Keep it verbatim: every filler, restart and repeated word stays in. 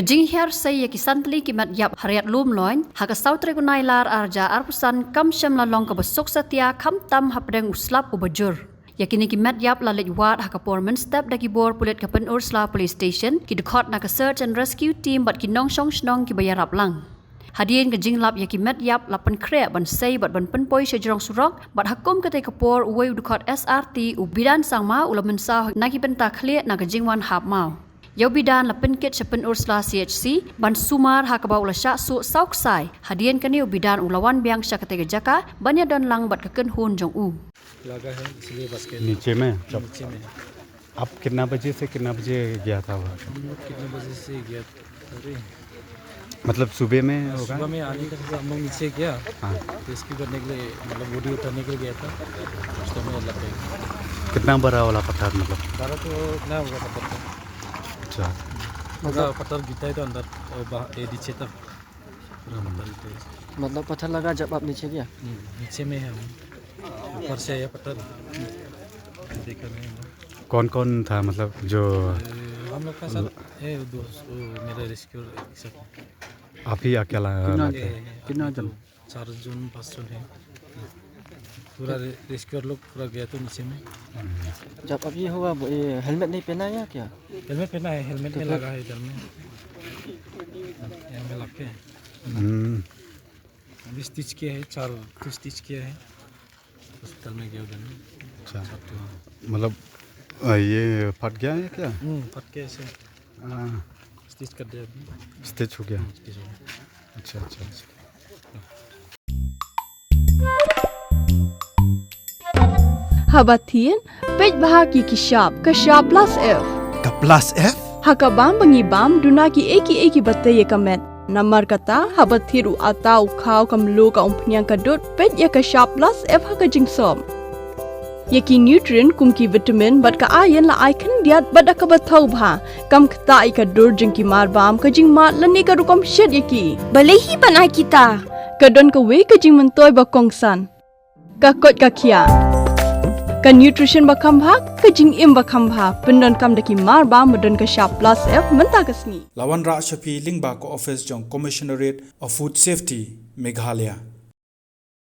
Ka jinghiar sei ïa ki san tylli ki met ïap ha Riat Lumloin ha ka saw tarik u Nailar arhajar arphew san kam shym la long kaba suk satia, khamtam hapdeng u slap uba jur. Ïa kine ki met ïap la leit wad ha ka por mynstep da ki bor pulit ka Pynursla Police Station, ki dkhot na ka search and rescue team bad ki nongshong shnong kiba ïarap lang. Hadien ka jinglap ïa ki met ïap la pynkhreh ban sei bad ban pynpoi sha jrong surok, bad ha kum katei ka por uwei u dkhot S R T u Bidan Sangma u la mynsaw na ki bynta khlieh na ka jingwan hap maw. Ïa u Bidan la pynkit sha Pynursla C H C ban sumar, ha kaba u la shah suh saw ksai. Hadien kane u Bidan u la wan biang sha katei ka jaka ban ïadon lang bad ka kynhun jong u. लगा है, इसलिए बस के नीचे में? नीचे में। आप कितना बजे से कितना बजे गया था वहाँ? हम लोग कितने बजे से गया था? अरे, मतलब सुबह में होगा? सुबह में आने का, हम लोग नीचे गया। हाँ। रेस्क्यू करने के लिए, मतलब बॉडी उठाने के लिए गया था, उस टाइम में लग गया। कितना बड़ा वाला पत्थर, मतलब? बड़ा तो इतना होगा पत्थर का। अच्छा। पूरा पत्थर गिरता है तो अंदर, और बाहर, ये नीचे तक। मतलब पत्थर लगा जब आप नीचे गया? हम्म, नीचे में है हम। ऊपर से आया पत्थर। देखा नहीं हम। कौन कौन था, मतलब जो? ए, हम लोग का साथ है, वो दोस्त, वो मेरा रेस्क्यू सब। आप ही अकेला? कितना लगे? जन? कितना जन? चार जन, पाँच जन है। पूरा रे-, रेस्क्यूअर लोग पूरा गया तो नीचे में। जब अभी हुआ, वो ये हेलमेट नहीं पहना है क्या? हेलमेट पहना है, हेलमेट तो में फिर? लगा है इधर में। यहाँ में लग के। हम्म। अभी स्टिच किया है, चार ठो स्टिच किया है। हॉस्पिटल में गया उधर में। अच्छा। चार ठो। मतलब, अ, ये फट गया है क्या? हम्म, फट के ऐसे। हाँ। स्टिच कर दिया अभी। स्टिच हो गया? हम्म, स्टिच हो गया। अच्छा, अच्छा, अच्छा। Haba thied, peit bha ki ki shap, ka shap plus F. Ka plus F? Ha ka bam ba ngi bam, duna ki ei ki ei ki ba tei ïa ka met. Namar kata, haba thied u atta, u khaw, ka mluh, ka umphniang, ka dud, peit ïa ka shap plus F ha ka jingsop. Ïa ki nutrient kum ki vitamin bad ka iron la ai khyndiat bad da kaba thaw bha. Kam ktah ïa ka dur jong ki mar bam, ka jingmad lane ka rukom shet ïa ki. Balei hi ban ai kita? Ka don kawei ka jingmyntoi ba kongsan. Ka koit ka khiah. Ka nutrition ba kham bha, ka jingim ba kham bha. Pyndonkam da ki mar bam ba don ka shap plus F mynta ka sngi. La wanrah sha phi lyngba ka office jong Commissionerate of Food Safety, Meghalaya.